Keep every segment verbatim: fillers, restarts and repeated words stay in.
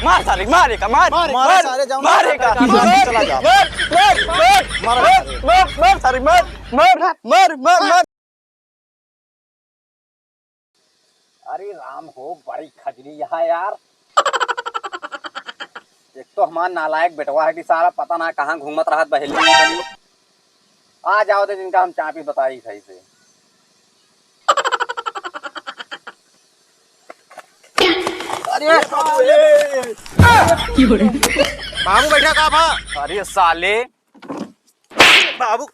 मार साले, मार एका, मार, मार, मार, मार, साले, जाओ, मार मार, एका, मार, मार, चला जा। मार, मार, मार, मार, मार, मार, मार साले, मार, मार, मार, मार, मार। अरे राम हो, बड़ी खजली यहाँ यार। एक तो हमार नालायक बेटवा है कि सारा पता ना कहाँ घूमत रहत बहेली में। आ जाओ दे जिनका हम चापी बताई सही से। अरे बाबू बैठा का भा? अरे साले बाबू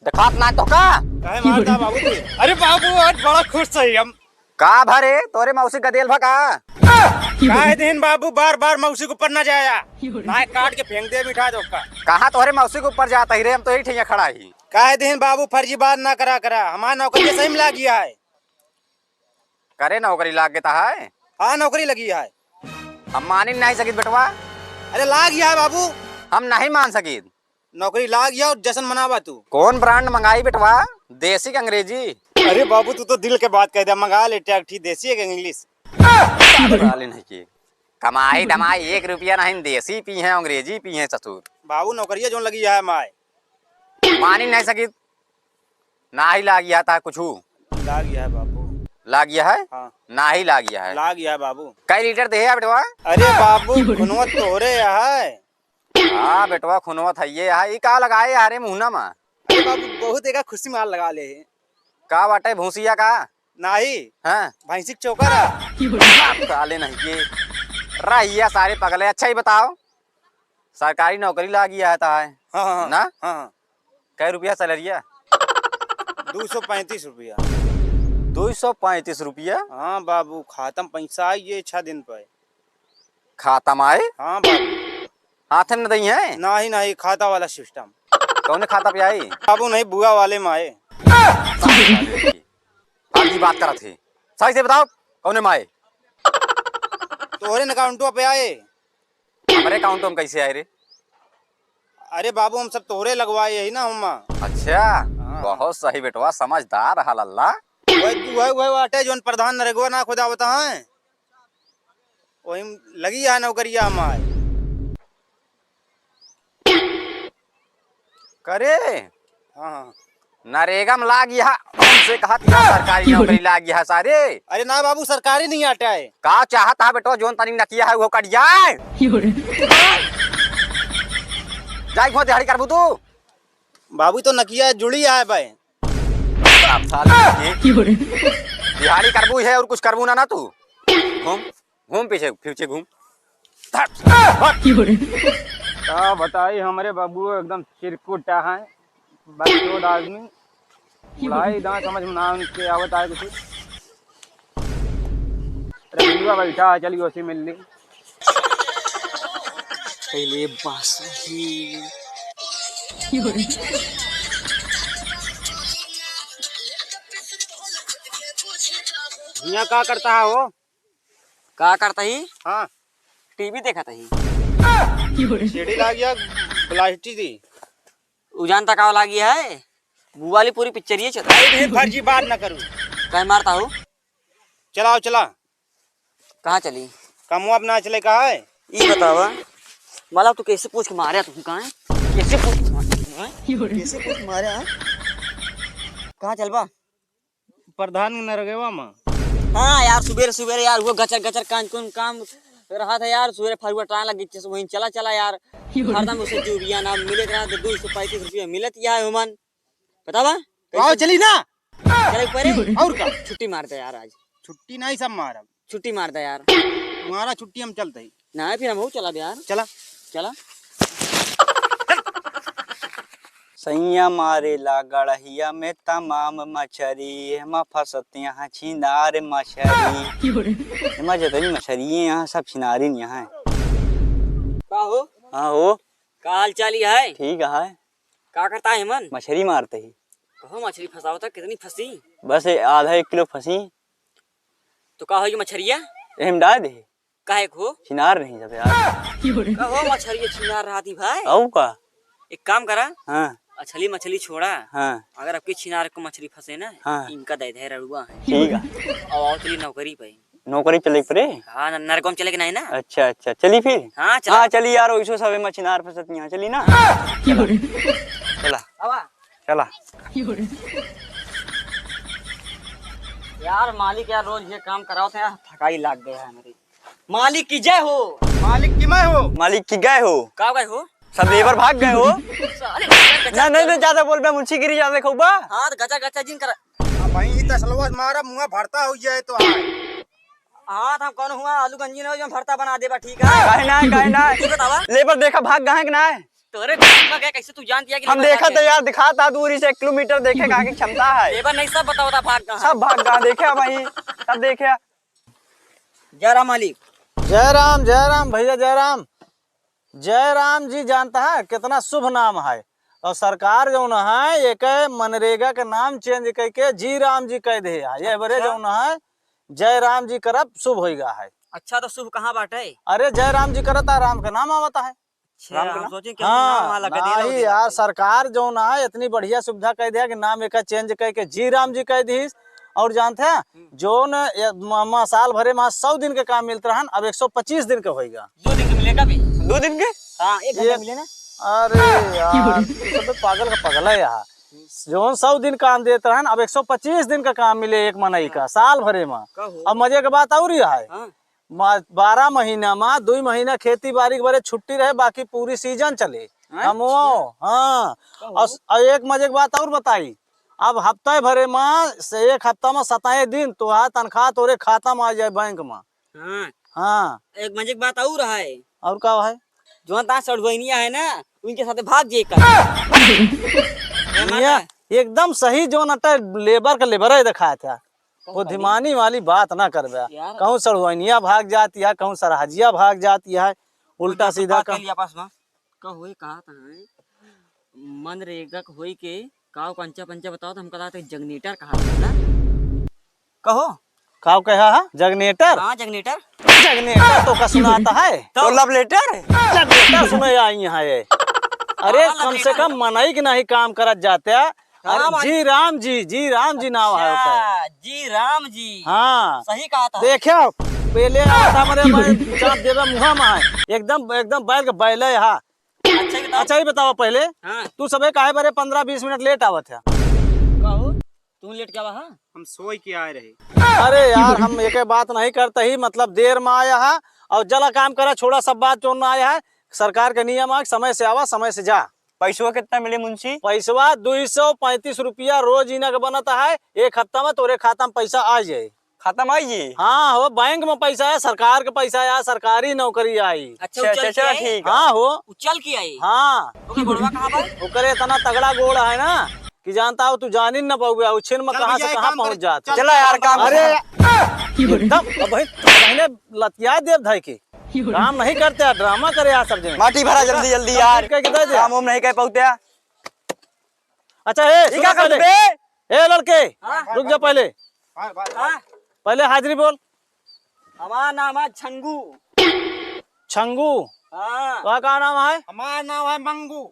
देखात ना तो का? काहे मारता बाबू तू? अरे बाबू, आज बड़ा खुश सही हम। का भरे, तोरे मौसी गदेल भा का? काहे दिन बाबू बार बार मौसी के ऊपर ना जाया? ना काट के फेंक दे मिठा चोखा। कहाँ तोरे मौसी के ऊपर जाता ही रे, हम तो यही ठैया खड़ा ही। काहे दिन बाबू फर्जी बात ना करा करा, हमार नौकरी सही में लाग गया है। करे नौकरी लाग गया है? हाँ नौकरी लगी है। हम मानी नहीं सकित बेटवा। अरे लाग गया है बाबू। हम नहीं मान सकित। नौकरी लाग गया और जश्न मनावा तू। कौन ब्रांड मंगाई बेटवा? देसी के अंग्रेजी? अरे बाबू, तू तो दिल के बात कह दे, मंगा ले टैक्ठी देसी एक इंग्लिश। साले नहीं की कमाई धमाई एक रुपया नहीं, देसी पी है, अंग्रेजी पी है ससुर। बाबू, नौकरिया जोन लगी है माय। मानी नहीं सकी, ना ही लाग गया था कुछ। लाग गया है बाबू। लाग गया है? हाँ। ना ही लाग गया है। लाग गया है बाबू। कई लीटर दे है बेटवा? अरे बाबू, खुनवा तोहरे है। हाँ बेटवा, खुनवा थइये है। ई का लगाए यारे मुहना मा? अरे बाबू, बहुत एका खुशी मार लगा ले है। का बाटे, भूसिया का? नाही। हाँ। भैंसी के चोकर है। साले नहीं के रहिया सारे पगले। अच्छा ही बताओ, सरकारी नौकरी लाग गया है ता है? हाँ, हाँ, ना? हाँ, हाँ। कै रुपया सैलरिया? दो सौ पैंतीस रुपया। दो सौ पैंतीस रुपया? हाँ बाबू, खाता में पैसा आई ये छह दिन पे। खाता में आए? हाँ बाबू। हाथ में न दई है? नाही, नाही, खाता वाला सिस्टम। कौने खाता पे आई? बाबू नहीं, बुआ वाले में आए। साली की बात करत है, सही से बताओ, कौने में आए? तोहरे अकाउंटवा पे आए। हमरे अकाउंटवा में कैसे आए रे? अरे बाबू, हम सब तोहरे लगवाए यही ना हम। अच्छा, हाँ। बहुत सही बेटवा, समझदार है लल्ला। वही, वही, वही बाटे जौन प्रधान नरेगवा ना खुदा होता है, वही लगी है नौकरिया हमारे। करे? हाँ, हाँ। नरेगा में लाग यहाँ, हमसे कहत यहाँ सरकारी नौकरी लाग यहाँ सारे। अरे ना बाबू, सरकारी नहीं आटा है। का चाहत है बेटो, जौन तनी नकिया है वो कट जाए। जाई घुआ दिहाड़ी करबू तू। बाबू तो नकिया जुड़ी आए बे। अब साले के दिहाड़ी करबू है और कुछ करबू ना, ना तू। घूम, घूम पीछे, पीछे घूम। धर, धर। का बताई, हमरे बाबू एकदम चिरकुटा है, बकचोद आदमी। बुलाई दां समझ में ना उनके आवत आए कुछ। रघुआ बैठा है, चलिए उसे मिल ली। पहले बांसुरी। हियाँ का करता है हो? का करता ही? हाँ। टीवी देखत ही। सीढ़ी लाग गया, ब्लास्टिक दी। उ जानता का लागी है? बुआ वाली पूरी पिक्चर ये चल। भाई, ढेर फर्जी बात ना करू। काहे मारता हो? चलाओ, चला। कहाँ चली? कमवा अपना चले कहा है? ई बतावा, मतलब तू कैसे पूछ के मारे तू, कहाँ है? कैसे पूछ के मारे तू, हैं? कैसे पूछ के मारे, हाँ? कहाँ चलबा? प्रधान के नरगेवा में। हाँ यार, सुबेरे सुबेरे यार, वो गचर गचर कान कौन काम रहा था यार, सुबेरे फरुआ टांग लग गई, वहीं चला चला यार। हरदम उसे जुबिया ना मिले रहा, तो दो सौ पैंतीस रुपया मिलत या है ओमन। बतावा? तो आओ, कैसे? चली ना। चले ऊपर है? और का? छुट्टी मार दे यार आज। छुट्टी नहीं, सब मारब। छुट्टी मार दे यार। तुम्हारा छुट्टी हम चलते ही। ना, फिर हम हो चला यार। चला। चला। सैया मारेला गड़हिया में तमाम मछरी, एमा फंसत यहाँ छिनार मछरी। एमा जितनी मछरी है यहाँ, सब छिनारिन यहाँ है। का हो? हाँ हो। का हाल चाल ही है? ठीक है। का करता है मन? मछरी मारते ही। कहो मछली फंसावता, कितनी फंसी? बस आधा एक किलो फंसी। तो का होई मछरिया? एम डाल दे। काहे को? छिनार नहीं सब यार। कहो मछरिया छिनार रहा थी भाई। आऊ का? एक काम करा। हाँ। मछली मछली छोड़ा। हाँ। अगर आपकी छिनार को मछली फंसे ना, हाँ। इनका दे दे रड़ुआ है। ठीक है। और आओ चली नौकरी पे। नौकरी चले परे? हाँ, न-, नरकों में चले के नहीं ना? अच्छा, अच्छा, चली फिर? हाँ, चला। हाँ, चली यार, वैसो सबे मछिनार फंसत यहाँ, चली ना? चला। आवा। चला। यार, मालिक यार, रोज ये काम करावत हैं, थकाई लाग गया है मेरी। मालिक की जय हो। मालिक की मैं हो। मालिक की गए हो। का गए हो? सब लेबर भाग गए हो। साले, गचा, गचा, ना, नहीं, नहीं, ज्यादा बोल बे, मुंशी गिरी ज्यादा देखो बा। हाँ, तो गचा, गचा जिन कर। अब भाई, ई तसलवा मारा, मुंह भरता हो जाए तो। हाँ, तो हम कौन हुआ, आलू गंजी ना हो, जो भरता बना देबा, ठीक है? काहे ना, काहे ना? तू बतावा। लेबर देखा, भाग गए कि ना? तोरे दिमाग है, कैसे तू जान दिया कि हम लेबर देखा भाग तो गए? यार, दिखाता दूरी से एक किलोमीटर देखे, कहाँ की क्षमता है? लेबर नहीं, सब बतावा था, भाग गए। सब भाग गए, देखे भाई, सब देखे। जय राम मालिक। जय राम, जय राम भैया, जय राम। जय राम जी जानता है कितना शुभ नाम है, और सरकार जौन है एक मनरेगा के नाम change करके जी राम जी कह दे है। ये बरे अच्छा। जौन है जय राम जी करब शुभ होइगा है। अच्छा, तो शुभ कहाँ बाटे? अरे जय राम जी करता राम का नाम आवता है। अच्छा, राम के हम नाम? सोचे कि हाँ, नाम वहाँ लगा देना नहीं होते यार, बाटे। सरकार जौन है इतनी बढ़िया सुविधा कह दिया कि नाम एका change कह के जी राम जी कह दीस। और जानते हैं, हम्म। जौन ये म-, म-, साल भरे में सौ दिन के काम मिलत रहन, अब एक सौ पच्चीस दिन के होइगा। दो दिन के मिलेगा भी। दो दिन के? हाँ, एक घंटा ये मिले ना। अरे यार, तू तो पागल का पगला है यार। जौन सौ दिन काम देत रहन, अब एक सौ पच्चीस दिन का काम मिले एक मनई का, हाँ। साल भरे में। का हो? अब मजे के बात और ही है। हाँ। मा-, बारह महीना मा दुई महीना खेती बारी के बरे छुट्टी रहे, बाकी पूरी season चले। अच्छा। कमवाओ, हाँ। कहो। और स-, और एक मजे के बात और बताई, अब हफ्ता भरे मा से एक हफ्ता मा सताए दिन तोहार तनख्वाह तोरे खाता मा आ जाए बैंक मा। हाँ। हाँ। एक मजे के बात और है। और का है? जौन ता सड़ुआइनिया है ना, उनके साथे भाग जे कर। ये माना? एकदम सही जौन अटे लेबर का लेबर है दिखाया था। कहूँ बुद्धिमानी वाली बात ना करबे। यार। कहूँ सड़ुआइनिया भाग जाती है, कहूँ सरहजिया भाग जाती है, उल्टा उल्टा सीधा बात का। कर लिया आपस में। का होई, कहा था है? मनरेगा के होई के, काव कंचा पंचा बताओ तो हमका लागत है जगनेटर कहा था ना? कहो। काव कहा है? जगनेटर? हाँ, जगनेटर। जगनेटर तो का सुनाता है? तो तो love letter? Love letter सुने आई यहाँ ये। अरे हाँ, कम से love letter। कम मनई के नहीं काम करत जाते। अरे हाँ, भाई। जी राम जी, जी राम जी नाव है ओकर। अच्छा, जी राम जी। हाँ। सही कहा था। देखियो, पहले आता मरे भाई, चाप देवे मुहा में है। एकदम, एकदम बैल के बैले हा। अच्छा, ये बताओ। अच्छा, ये बताओ पहले, हाँ। तू सबे काहे बरे पन्द्रह बीस मिनट late आवत है? का हो? तू late क्या आवा हा? हम सोई के आए रहे। अरे यार, हम एके बात नहीं करते ही, मतलब देर में आया है और जला काम करा, छोड़ा सब बात जो ना आया है। सरकार के नियम है, समय से आवा, समय से जा। पैसवा कितना मिले मुंशी? पैसवा दुई सौ पैंतीस रुपया रोज इना के बनत है, एक हफ्ता में तोरे खाता में पैसा आ जाए। खाता में आई जी? हाँ हो, बैंक में पैसा है, सरकार के पैसा है, सरकारी नौकरी आई। अच्छा, अच्छा, उचल अच्छा, के आई? ठीक है। हाँ हो। उचल के आई? हाँ। ओके, गोड़वा कहाँ बा? ओकरे इतना तगड़ा गोड़ है ना कि जानता हो तू जान ही न पाओगे, उछिन में चल कहाँ भैया, से एक कहाँ काम पहुँच कर, जाता। चल चला यार, काम अरे कर। एकदम, अब भाई, बहने लतिया देव धाई के। काम नहीं करते यार, ड्रामा करे यार सब जने। माटी भरा जल्दी जल्दी हम यार। कह के दे दे। काम वाम नहीं कर पाते यार। अच्छा, ए, ई सुनो का करत पहले। बे? ए लड़के, हाँ। रुक जा पहले। हाँ, भाई, हाँ। पहले हाजिरी बोल। हमार नाम है छंगू। छंगू? हाँ। तोहार का नाम है? हमार नाम है मंगू।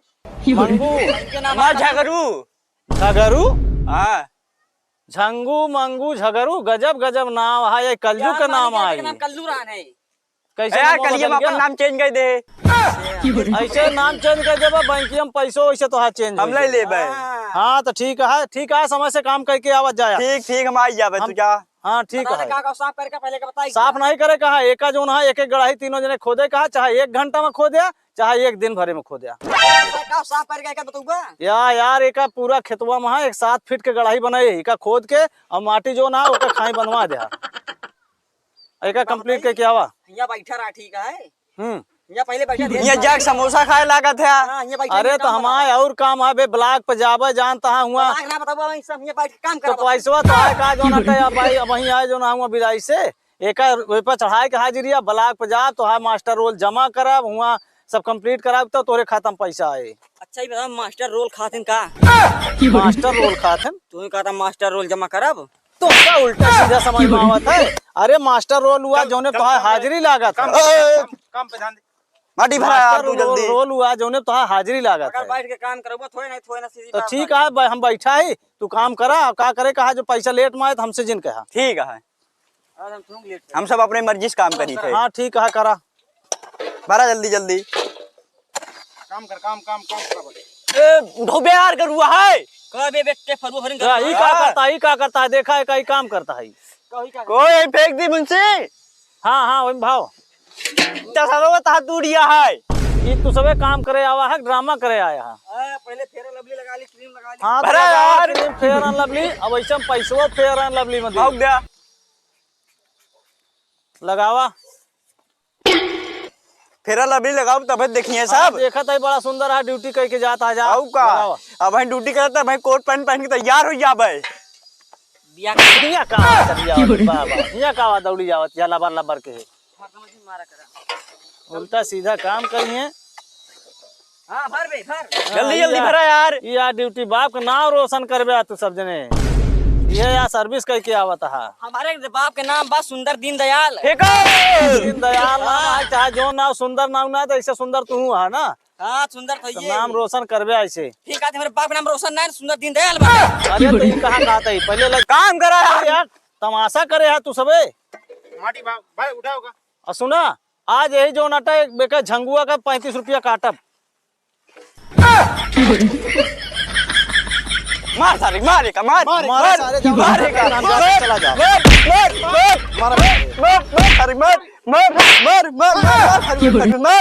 मंगू? इनके नाम हमार है झगरू। झगरू? हाँ। झंगू, मंगू, झगरू, गजब गजब नाम है, ये कल्लू यार, के नाम मालिक, है। इनके नाम कल्लू रान है। कैसे ए यार, नाम कलिया में बदल अपन गया? नाम change कर दे। ऐसे नाम change कर देबा, बैंकिया में पैसो वैसे तोहार change हम हो ले जाए। लेबे। हाँ। हाँ, तो ठीक है, ठीक है, समय से काम करके आवत जाया। ठीक, ठीक, हम आई जाबे, हम तू जा। हाँ, ठीक बताओ है। ना, का, का साफ करके पहले का बताई। साफ नहीं करे कहा, एका जोन है, एक एक गड़ाही तीनों जने खोदे कहा, चाहे एक घंटा में खोदे, चाहे एक दिन भरे में खोदे। का, का साफ करके का बताऊबा? या यार, एका पूरा खेतवा में है, एक सात फीट के गड़ाही बनाई, एका खोद के और माटी जोन है, ओके खाई बनवा दे। एका का complete बताई? करके आवा। यहाँ बैठा रहा, ठीक है। हम्म। यहाँ पहले बैठा थे। यहाँ जाके समोसा खाए लागत है। हाँ, यहाँ बैठा अरे, यहाँ तो काम हमारे बनाओ। और काम है बे, block पे जाबे, जानता है हुआ। Block ना बताओ, वहीं सब यहाँ बैठ के काम तो करा। पैसवा तो है का, जो ना ते, अब भाई, अब वहीं आए, जो ना हुआ विदाई से, एका वही पर चढ़ाए के हाजिरी है, block पे जाब, तो है master roll जमा करब, हुआ सब complete कराब, तो तोरे खाता में पैसा आए। अच्छा, ये बताओ, master roll खातिन का? Master roll खातिन? तू ही कहता master roll जमा करब? तो का उल्टा सीधा समझ में आवत है? अरे master roll हुआ, कम, जौने कम, तोहार कम, हाजिरी लागत कम, है। कम, कम पे ध्यान दे। माटी भरा यार, master तू roll, जल्दी। Roll हुआ, जौने तोहार हाजिरी लागत अगर है। बैठ के काम करबो, थोड़े नहीं, थोड़े ना सीधी तो बात ठीक बात। है, बै-, हम बैठा ही, तू काम करा, और का करे कहा, जो पैसा late में आए तो हमसे जिन कहा। ठीक है। हम सब अपने मर्जी से काम करी थे। हाँ, ठीक है, करा। भरा जल्दी, जल्दी। काम कर, काम, काम, काम कर भाई। ए, उठो बे यार, गरुआ है। का बे, बे, के फरुआ फरिन का, ई का करता है, ई का करता है, देखा है, का ई काम करता है। कोई फेंक दी मुंशी। हाँ, हाँ, वही भाव। चसरो का तहा दूरिया है। ई तू सबे काम करे आवा है, ड्रामा करे आया है। हाँ, पहले Fair and Lovely लगा ली, cream लगा ली। हाँ, तो भरा लगा यार। Cream Fair and Lovely, अब ऐसे हम पैसवा Fair and Lovely में दे। भाग गया। लगावा। Fair and Lovely लगाओ, तबे देखिए हाँ, सब। देखत है, बड़ा सुंदर है, duty करके जाता है, जा। आऊ का? लगावा। अब हम duty करत है, भाई coat pant पहन के तैयार हो जाबे। बिया के हियाँ का आवाज चली आवत, बाबा। हियाँ का आवाज दौड़ी आवत, या लबर लबर के है। उल्टा सीधा काम करिए। हाँ, भर बे, भर। जल्दी, हाँ, जल्दी या, भरा यार। या duty बाप के नाम रोशन करबे आ तू सब जने। ये या service करके आवत हा। हमारे बाप के नाम बा सुंदर दीनदयाल। फेंको। दीनदयाल नाम हाँ। है, चाहे जो नाम सुंदर नाम ना है, तो ऐसे सुंदर तू हुआ है ना। हाँ, सुंदर तो तो ये। नाम रोशन करबे ऐसे। ठीक है, हमारे बाप के नाम रोशन ना है, सुंदर दीनदयाल बा। अरे तो ये कहाँ कहता है? पहले लग काम करा है। अरे यार, तमाशा करे है तू सबे। माटी बा-, भाई उठाओगा। और सुना, आज यही जो नटा एक बेका झंगुआ का पैंतीस रुपया काटब। मार सारे, मार एका, मार, मार, मार, सारे, जाओ, मार एका, जाओ, मार, चला जाओ। मार, मार, मार, मार, मार, मार, सारे, मार, मार, मार, मार, मार, सारे, मार।